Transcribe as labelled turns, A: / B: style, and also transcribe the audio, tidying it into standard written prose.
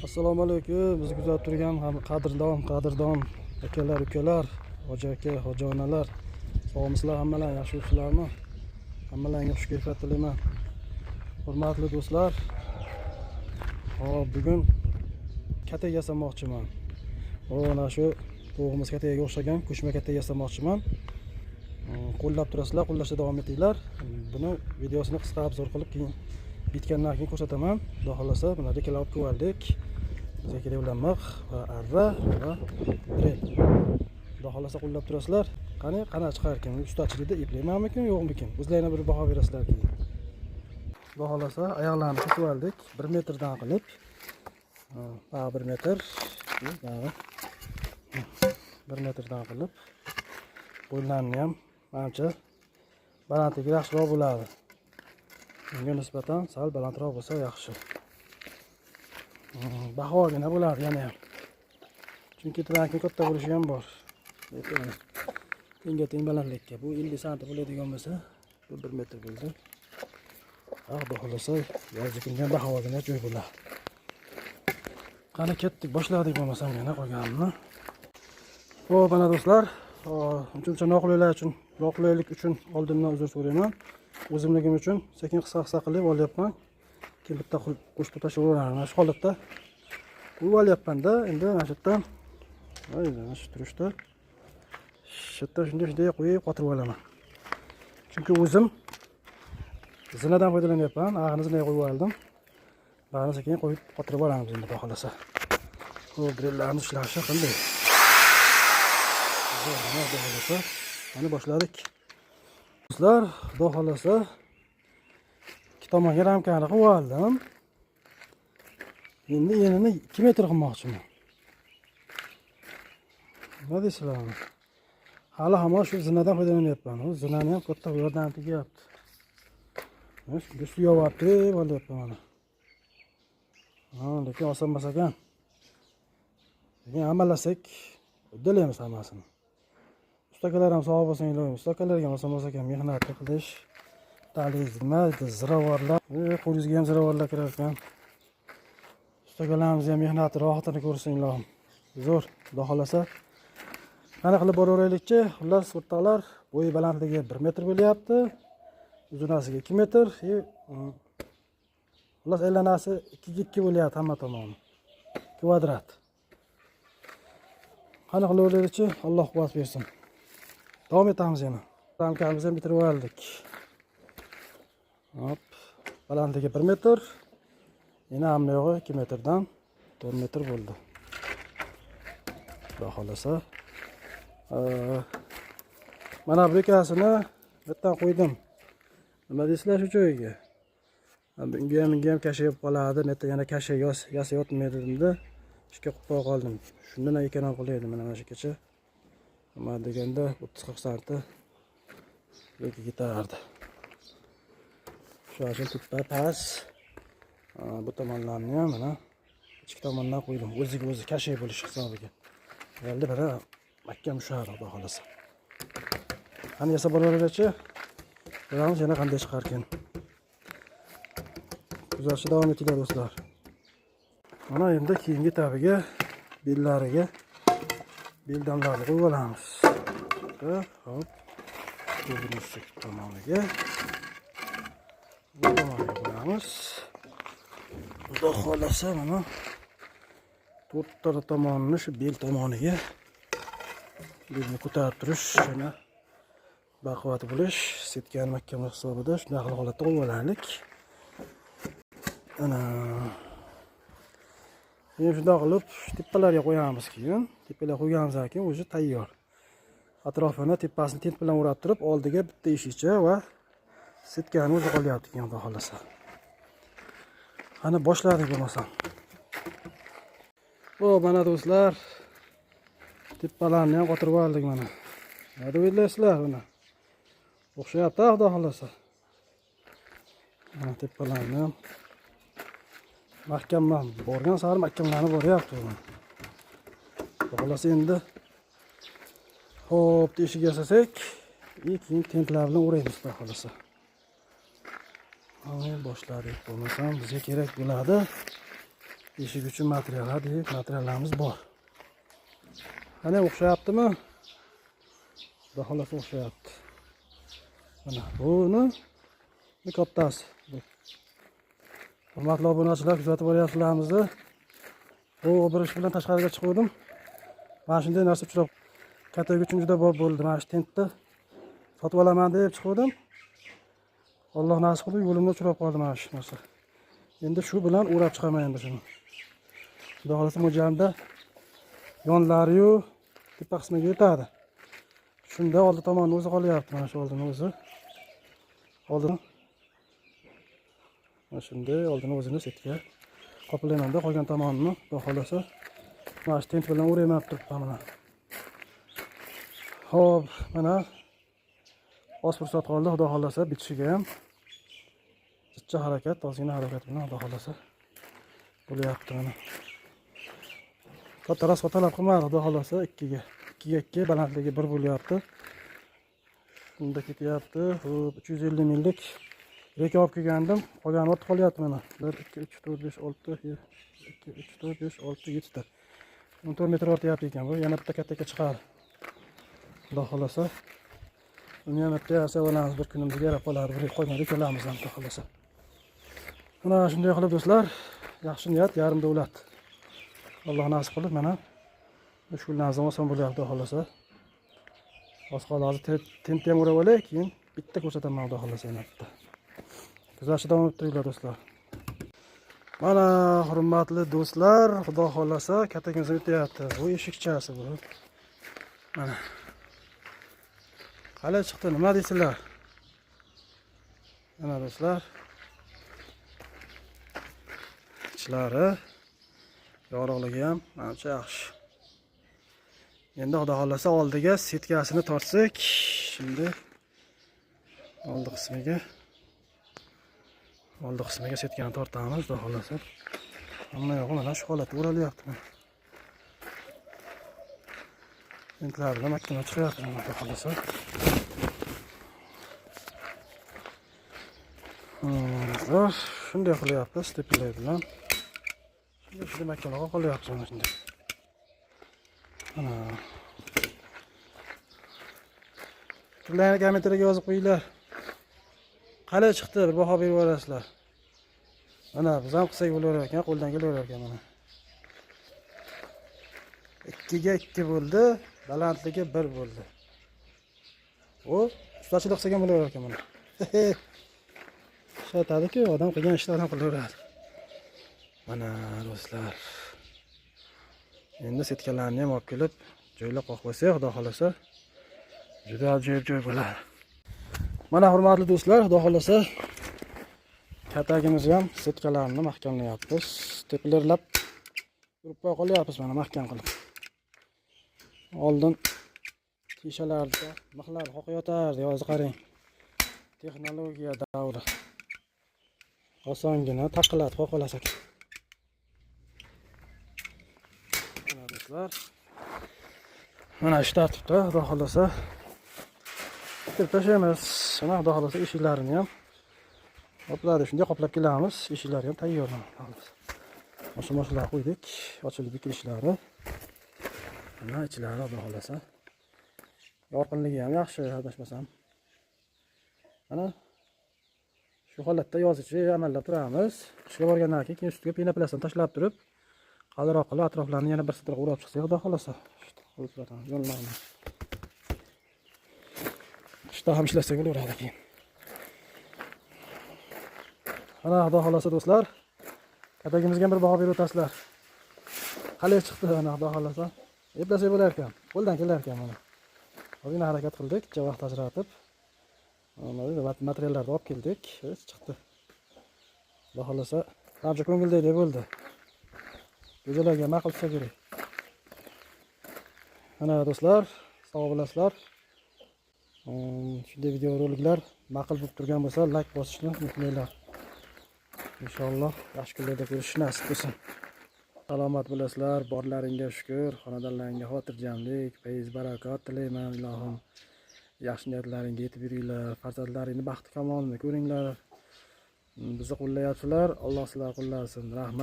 A: Assalomu alaykum, bizni kuzatib turgan ham qadrdon akalar, ukalar, hoji aka, hoji onalar. Sog'misizlar hammalar, yaxshi yuribsizlarmi? Hammalaringga xush kayfiyat tilayman. Hurmatli do'stlar, hop, bugun katak yasamoqchiman. Mana shu to'g'imiz katagiga o'xshagan ko'chma katak yasamoqchiman. Qo'llab turasizlar, qo'llashda davom etinglar. Buni videosini qisqa обзор qilib, keyin bitgandan keyin ko'rsataman. Xudo xohlasa, buni reklama olib keldik. Bizga kerak bo'lgan mix va arra va drel. Xudo xohlasa, qo'llab turasizlar. Qani, qanaqa chiqar ekan? Ustachilikda eplaymanmikin, yo'qmikin? O'zlaringlar bir baho berasizlar keyin. Xudo xohlasa, oyoqlarini kesib oldik 1 metrdan qilib. Bag'i 1 metr, bag'i 1 metrdan qilib. Bo'ylarini ham manimcha balandligi yaxshiroq bo'ladi. Bunga nisbatan sal balandroq bo'lsa yaxshi. Bahorgina bo'ladi yana ham. Chunki keyin katta bo'lishi ham bor. Tenga teng balandlikka. Bu 50 santi bo'ladigan bo'lsa, bu 1 metr bo'ldi. Xudo xohlasa, yozgi kunga ham bahorgina joy bo'ladi. Qani, ketdik, boshladik bo'lmasam yana qolganini. Xo'p, mana do'stlar, uncha noqulaylik uchun oldindan uzr so'rayman. O'zimligim uchun sekin, qisqa qisqa qilib olyapman. Keyin bitta qo'shib tashlayveraman. Mana shu holatda qo'yib olyapman-da, endi mana shu yerdan, mana shu turishda, shu yerda shunday shunday qo'yib qotirib olaman. Chunki o'zim zinadan foydalanyapman. Ag'ini zinaga qo'yib oldim. Barini sekin qo'yib qotirib olamiz endi, xudo xohlasa. Xo'p, drellarni ishlashi qanday? Zo'r, mana, xudo xohlasa. Mana, boshladik. Do'stlar, xudo xohlasa, ikki tomonga ramkani qilib oldim. Endi enini 2 metr qilmoqchiman. Nima deysizlar? Hali hamon shu zinadan foydalanyapman. U zinani ham katta yordam tegyapti. Mana shunga suyayapti, olyapman mana. Ha, lekin oson emas ekan. Lekin amallasak uddalaymiz hammasini. Ustakalar ham sog' bo'lsin, iloyim. Usta akalarga ham oson emas ekan mehnat qilish. Haligi nima deydi, ziravorlar, qo'lingizga ham ziravorlar kirar ekan. Ustakalarimiz ham mehnati rohatini ko'rsin, ilohim. Zo'r, xudo xohlasa. Qana, qilib boraveraylikchi. Xullas, o'rtoqlar, bo'yi balandligi 1 metr bo'lyapti. Uzunasiga 2 metr. И xullas, aylanasi 2 ga 2 bo'lyapti hamma tomoni. Kvadrat. Qani, qilaveraylikchi, Alloh quvvat bersin. Davom etamiz yana. Ramkamizni ham bitirib oldik. Hop, balandligi 1 metr. Yana hamma yog'i 2 metrdan 4 metr bo'ldi. Xudo xohlasa. Mana bu ikkasini bittadan qo'ydim. Nima deysizlar shu joyiga? Bunga ham kashayib qoladi. Bu yerda yana kasha yasayotmaydi dedimda. Ishga qo'yib qo'ya qoldim. Shundan ham ekonom qilaydi mana shu kecha. Nima deganda 30-40 santi yoki ketardi. Shuning uchun tepa past bu tomonlarni ham mana ichki tomondan qo'ydim. O'ziga o'zi kashay bo'lishi hisobiga. Endi biri mahkam tushadi, xudo xohlasa. Qani, yasab boraveraylikchi. Ko'ramiz yana qanday chiqarkan. Kuzatishda davom etinglar, do'stlar. Mana endi keyingi etabiga, bellariga beldamlarni qo'yib olamiz. Hop. Bu birinchi tomoniga. Bu tomoniga qo'yamiz. Xudo xohlasa, mana to'rtta tomonini shu bel tomoniga, belni ko'tarib turish, yana baquvvat bo'lish, setkani mahkamlash hisobida shunaqa holatda qo'yib olaylik. Ana. Keyin shundoq qilib tepalarga qo'yamiz keyin. Tepalarga qo'yganimizdan keyin уже tayyor. Atrofini, tepasini tent bilan o'rab turib, oldiga bitta eshikcha va setkani o'zi qolyapti keyin, xudo xohlasa. Qani, boshladik bo'lmasam. O, mana do'stlar, tepalarni ham qotirib oldik mana. Nima deb o'ylaysizlar buni? O'xshayapti, xudo xohlasa. Mana, tepalarni ham mahkamlan borgan sari mahkamlanib boryapti bu. Xudo xohlasa, endi hop, teshik yasasak, и keyin tentlar bilan o'raymiz, xudo xohlasa. Mana, boshladik bo'lmasam, bizga kerak bo'ladi. Eshik uchun materiallar deyip materiallarimiz bor. Qani o'xshayaptimi? Xudo xolasa o'xshayapti. Mana buni bu kattasi. Hurmatli obunachilar, kuzatib boryapsizlarimizni. Bu bir ish bilan tashqariga chiqdim. Mana shunday narsa uchrab katak uchun juda bor bo'ldi. Mana shu tentni sotib olaman deb chiqdim. Alloh nasib qilib yo'limda uchrab qoldi mana shu narsa. Endi shu bilan o'rab chiqaman endi shuni. Xudo xolasa mo'ljalimda yonlari-yu tepa qismiga yetadi. Shunda oldi tomonni o'zi qolyapti, mana shu oldini o'zi. Oldini mana shunday oldini o'zini setga qoplaymanda qolgan tomonini xudo xolasa mana shu tent bilan o'rayman turibman mana. Xo'p, mana oz fursat qoldi, xudo xolasa bitishiga ham jicha harakat, ozgina harakat bilan xudo xolasa bo'lyapti mana. Katta rasvo talab qilmadi, xudo xolasa 2ga 2 balandligi 1 bo'lyapti. Bunda ketyapti. Xo'p, 350 minglik reka olib kelgandim. Qolgani ortib qolyapti mana. 1 2 3 4 5 6 2 3 4 5 6 7 ta. 14 metr ortyapti ekan bu. Yana bitta kattaka chiqadi. Xudo xolasa. Uni ham bitta yasab olamiz, bir kunimizga yarab qoladi. Bir qolgan rekalarimiz ham xudo xolasa. Mana shunday qilib do'stlar, yaxshi niyat yarim davlat. Alloh nasib qilib mana shug'ullansa oson bo'lyapti xudo xolasa. Oz qoldi, hozir tentni ham o'rab olay, keyin bitta ko'rsataman xudo xolasa yana bitta. Kuzatishda davom ettiringlar do'stlar. Mana hurmatli do'stlar, xudo xolasa katagimiz o'tyapti. Bu eshikchasi bu. Mana. Qalay chiqdi, nima deysizlar? Mana do'stlar. Ichlari yorug'ligi ham manimcha yaxshi. Endi xudo xolasa oldiga setkasini tortsak, shunday oldi qismiga setkani tortamiz, xudo xolasa. Hamma yo'g'i mana shu holatda o'ralyapti. Tentlar bilan mahkama chiqyapti, xudo xolasa. Shunday qilyapmiz, tepalar bilan. Shunday mahkamaga qolyapmiz mana shunday. Mana. Fikrlarni kommentariyaga yozib qo'yinglar. Qalay chiqdi, bir baho berib yuborasizlar. Mana biz ham qilsak bo'laverar ekan, qo'ldan kelaverar ekan mana. 2ga 2 bo'ldi, balandligi 1 bo'ldi. O, ustachilik qilsak ham bo'laverar ekan mana. Shu aytadi-ku, odam qilgan ishni odam qilaveradi. Mana do'stlar. Endi setkalarni ham olib kelib joylab qo'yib qo'ysak, xudo xolasa juda ajoyib joy bo'ladi. Mana hurmatli do'stlar, xudo xolasa katagimizni ham setkalarni mahkamlayapmiz. Tepalarlab turib qo'ya qolyapmiz mana mahkam qilib. Oldin teshalarda mixlar qoqayotardi, hozir qarang. Texnologiya davri. Osongina taqillatib qo'ya qolasak. Mana do'stlar. Mana shu tartibda xudo xolasa bitirib tashlaymiz. Mana xudo xolasa eshiklarini ham qopladi, shunday qoplab kelamiz. Eshiklari ham tayyor mana xudo xolasa. Mashinalar qo'ydik, ochilib bekilishlari. Mana ichlari xudo xolasa. Yorqinligi ham yaxshi, adashmasam. Mana shu holatda yozichi amallab turamiz. Qishga borgandan keyin ustiga penoplastni tashlab turib, qalinroq qilib atroflarini yana bir sitroq o'rab chiqsak, xudo xolasa. Yo'llarni. Qishda ham ishlasak bo'laveradi keyin. Mana xudo xolasa do'stlar, katagimizga bir baho berib o'tasizlar. Qalay chiqdi mana xudo xolasa. Eplasak bo'lar ekan, qo'ldan kelar ekan mana. Ozgina harakat qildik, picha vaqt ajratib. Mana materiallarni olib keldik, chiqdi. Xudo xolasa, ancha ko'ngildagidek bo'ldi. Go'jalarga ma'qul tushsa kerak. Mana do'stlar, sog' bo'lasizlar. Shunday videoroliklar ma'qul bo'lib turgan bo'lsa, like bosishni unutmanglar. Inshaalloh yaxshi kunlarda ko'rishish nasib qilsin. Salomat bo'lasizlar, borlaringga shukr, xonadonlaringga xotirjamlik, fayz barakot tilayman ilohim. Yaxshi niyatlaringga yetib yuringlar, farzandlaringni baxti kamolini ko'ringlar. Bizni qo'llayapsizlar, Alloh sizlarni qo'llasin. Rahmat.